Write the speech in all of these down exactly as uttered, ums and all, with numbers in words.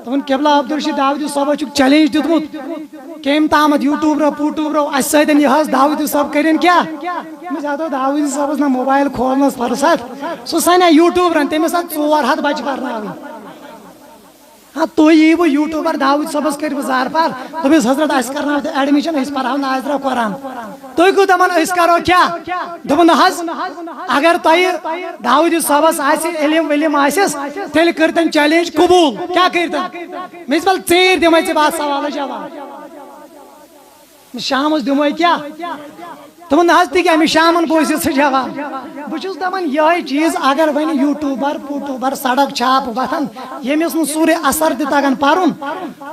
دوٚپُن، "قبلہ عبدالرشید داوودی صٲبس چھُکھ چیلنج دیُتمُت، کٔمۍ تامَتھ یوٗٹیوٗبرو پوٗٹیوٗبرو، اَسہِ سۭتۍ یہِ حظ داوودی صٲب کٔرِن کیٛاہ؟" مےٚ دوٚپ، "داوودی صٲبس نہ موبایل کھولنس فرصت، سُہ سنیا یوٗٹیوٗبرن، تٔمِس آسہٕ ژور ہتھ بچہِ پرناوٕنۍ۔ ہاں، تُہۍ یِیِو یوٗٹیوٗبر داوودی صٲبس کٔرِو زارٕ پار، دوٚپمِس، 'حضرت، اَسہِ کرناو تہٕ ایڈمِشن، أسۍ پرہاو ناظرہ قرآن۔' تُہۍ گوٚو دپان، أسۍ کرو کیٛاہ؟ دوٚپُن، نہ حظ، اگر تۄہہِ داوودی صٲبس آسہِ علم ولم آسٮ۪س، تیٚلہِ کٔرۍتن چیلنج قبوٗل۔ کیٛاہ کٔرۍتن؟ مےٚ دوٚپُس، ول ژیٖرۍ دِمے ژےٚ بہٕ اتھ سوالس جواب۔ شامس دِمے کیٛاہ؟ دوٚپُن، نہ حظ، تہِ کیٛاہ، مےٚ شامن بوزِ سُہ جواب۔ بہٕ چھُس دپان، یِہوٚے چیٖز اگر وۄنۍ یوٗٹیوٗبر پوٗٹیوٗبر سڑک چھاپ وۄتھن، ییٚمِس نہٕ سورُے اثر تہِ تگان پرُن،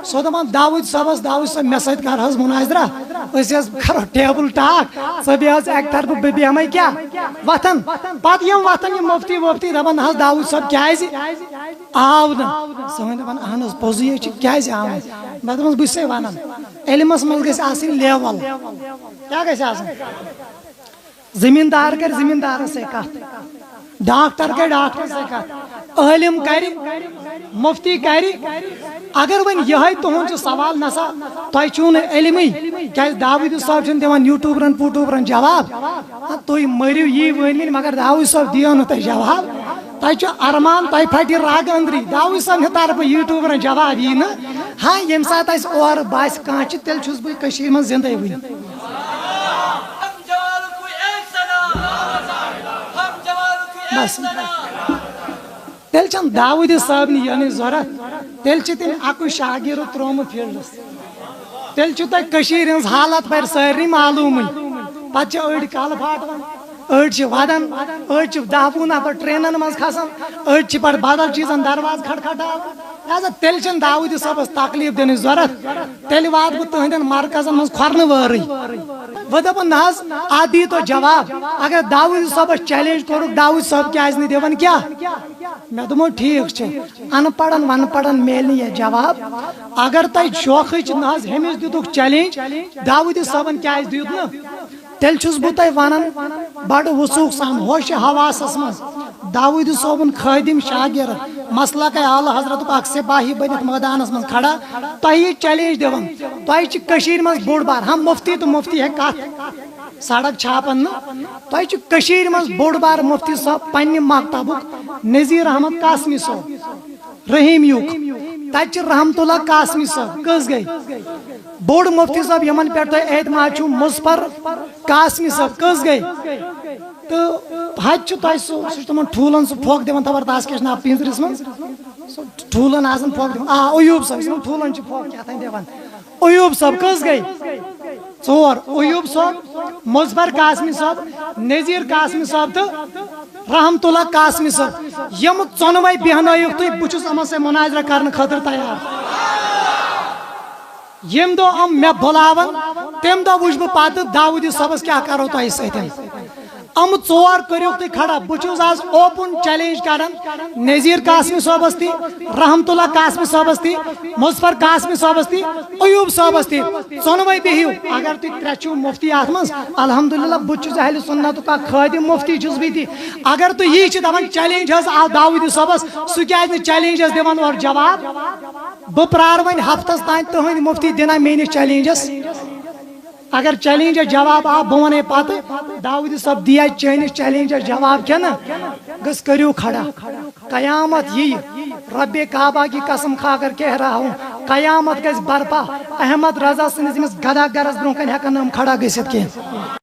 سُہ دپان، داوود صٲبس، داوود صٲب، مےٚ سۭتۍ کر حظ مناظرہ، أسۍ حظ کرو ٹیبل ٹاک، ژٕ بیٚہہ حظ اکہِ طرفہٕ، بہٕ بیٚہمے کیٛاہ وۄتھن۔ پتہٕ یِم وۄتھن یِم مفتی وفتی، دپان، نہ حظ، داوود صٲب کیٛازِ آو نہٕ؟ سٲنۍ دپان، اہن حظ، پوٚزُے حظ چھُ، کیٛازِ آو نہٕ؟ مےٚ دوٚپمس، بہٕ چھُسے ونان، علمس منٛز گژھِ آسٕنۍ لیول۔ کیٛاہ گژھِ آسٕنۍ؟ زٔمیٖندار کرِ زٔمیٖندارس سۭتۍ کتھ، ڈاکٹر کرِ ڈاکٹرس سۭتۍ کتھ، عٲلم کرِ، مفتی کرِ۔ اگر وۄنۍ یِہوٚے تُہُنٛد چھُ سوال، نسا تۄہہِ چھُو نہٕ علمٕے، کیٛازِ داوودی صٲب چھِنہٕ دِوان یوٗٹیوٗبرن پوٗٹیوٗبرن جواب۔ آ، تُہۍ مٔرِو یی ؤنۍ ؤنۍ، مگر داوودی صٲب دِیو نہٕ تۄہہِ جواب۔ تۄہہِ چھُ ارمان، تۄہہِ پھٹہِ رگ أنٛدری۔ داوودی صٲب نہِ طرفہٕ یوٗٹیوٗبرن جواب یی نہٕ۔ ہاں، ییٚمہِ ساتہٕ اَسہِ اورٕ باسہِ کانٛہہ چھِ، تیٚلہِ چھُس بہٕ کٔشیٖرِ منٛز زِندَے وٕنہِ۔ بس۔ تیٚلہِ چھَنہٕ داوودی صٲبنہِ یِنٕچ ضوٚرَتھ۔ تیٚلہِ چھِ تٔمۍ اَکُے شاگِرد ترٛوومُت فیٖلڈَس۔ تیٚلہِ چھُ تۄہہِ کٔشیٖرِ ہٕنٛز حالت پَرِ سارنٕے معلوٗمٕے۔ پَتہٕ چھِ أڑۍ کَلہٕ پھاٹوان، أڑۍ چھِ وَدان، أڑۍ چھِ دَہ وُہ نفر ٹرٛینَن منٛز کھسان، أڑۍ چھِ پَتہٕ بدل چیٖزَن دروازٕ کھٹکھٹاوان۔ لہذا تیٚلہِ چھِنہٕ داوودی صٲبَس تکلیٖف دِنٕچ ضوٚرَتھ۔ تیٚلہِ واتہٕ بہٕ تُہٕنٛدٮ۪ن مرکزَن منٛز کھۄرنہٕ وٲرٕے۔ وۄنۍ دَپان، نہ حظ، اَتھ دِیٖتو جواب۔ اگر داوودی صٲبَس چیلنج کوٚرُکھ، داوودی صٲب کیٛازِ نہٕ دِوان کیٛاہ؟ مےٚ دوٚپمو، ٹھیٖک چھُ، اَن پَڑھن وَن پَڑھن میلہِ نہٕ یہِ جواب۔ اگر تۄہہِ شوقٕے چھِ، نہ حظ، ہُمِس دِتُکھ چیلنج، داوودی صٲبَن کیٛازِ دیُت نہٕ؟ تیٚلہِ چھُس بہٕ تۄہہِ وَنان، بَڑٕ وثوٗق سان، ہوشِ حواسَس منٛز، داوودی صٲبُن خٲدِم شاگِرد، مسلکے اعلیٰ حضرتُک اَکھ سِپاہی بٔنِتھ مٲدانَس منٛز کھڑا، تۄہہِ یہِ چیلنج دِوان۔ تۄہہِ چھِ کٔشیٖرِ منٛز بوٚڑ بار، ہم مفتی تہٕ مفتی ہیٚکہِ کَتھ سڑک چھاپن نہٕ۔ تۄہہِ چھُ کٔشیٖرِ منٛز بوٚڑ بار مفتی صٲب پننہِ مکتبُک نذیر احمد قاسمی صٲب، رحیمیُک۔ تتہِ چھِ رحمت اللہ قاسمی صٲب، کٔژ گٔے؟ بوٚڑ مفتی صٲب، یِمن پٮ۪ٹھ تۄہہِ اعتماد چھُو، مظفر قاسمی صٲب، کٔژ گٔے؟ تہٕ ہتہِ چھُ تۄہہِ سُہ، سُہ چھُ تِمن ٹھوٗلن سُہ پھۄکھ دِوان، خبر تس کیٛاہ چھُ ناو پِنجرِس منٛز، سُہ ٹھوٗلن آسان پھۄکھ دِوان۔ آ، ایوب صٲب، یِمن ٹھوٗلن چھُ پھۄکھ کیٛاہ تام دِوان۔ ایوب صٲب کٔژ گٔے؟ ژور۔ ایوب صٲب، مظفر قاسمی صٲب، نذیر قاسمی صٲب تہٕ رحمت اللہ قاسمی صٲب۔ یِم ژۄنوَے بیہنٲیِکھ تُہۍ، بہٕ چھُس یِمن سۭتۍ مناظرہ کرنہٕ خٲطرٕ تیار۔ ییٚمہِ دۄہ یِم مےٚ بُلاون، تَمہِ دۄہ وٕچھٕ بہٕ پتہٕ داوودی صٲبس کیٛاہ کرو تۄہہِ سۭتۍ۔ یِم ژور کٔرِو تُہۍ کھڑا۔ بہٕ چھُس آز اوپن چیلنج کران نذیر قاسمی صٲبس تہِ، رحمت اللہ قاسمی صٲبس تہِ، مظفر قاسمی صٲبس تہِ، ایوب صٲبس تہِ۔ ژۄنوَے بِہِو۔ اگر تُہۍ ترٛےٚ چھِو مفتی اتھ منٛز، الحمدللہ، بہٕ تہِ چھُس اہل سنتُک اکھ خٲدم، مفتی چھُس بہٕ تہِ۔ اگر تُہۍ یی چھِ دپان چیلنج حظ آو داوودی صٲبس، سُہ کیازِ نہٕ چیلنجس دِوان اورٕ جواب؟ بہٕ پرارٕ وۄنۍ ہفتس تام تُہنٛدۍ مفتی دِنا میٲنِس چیلنجس۔ اگر چیلنجس جواب آو، بہٕ وَنَے پتہٕ، داوودی صٲب دِیا چٲنِس چیلنجس جواب کِنہٕ؟ گٔژھ کٔرِو کھڑا۔ قیامت یی، رب کعبہ کی قسم کھا کر کہہ رہا ہوں، قیامت گژھِ برپا۔ احمد رضا سٕنٛدِس أمِس گدا گرس برونٛہہ کنہِ ہٮ۪کن نہٕ یِم کھڑا گٔژھِتھ کینٛہہ۔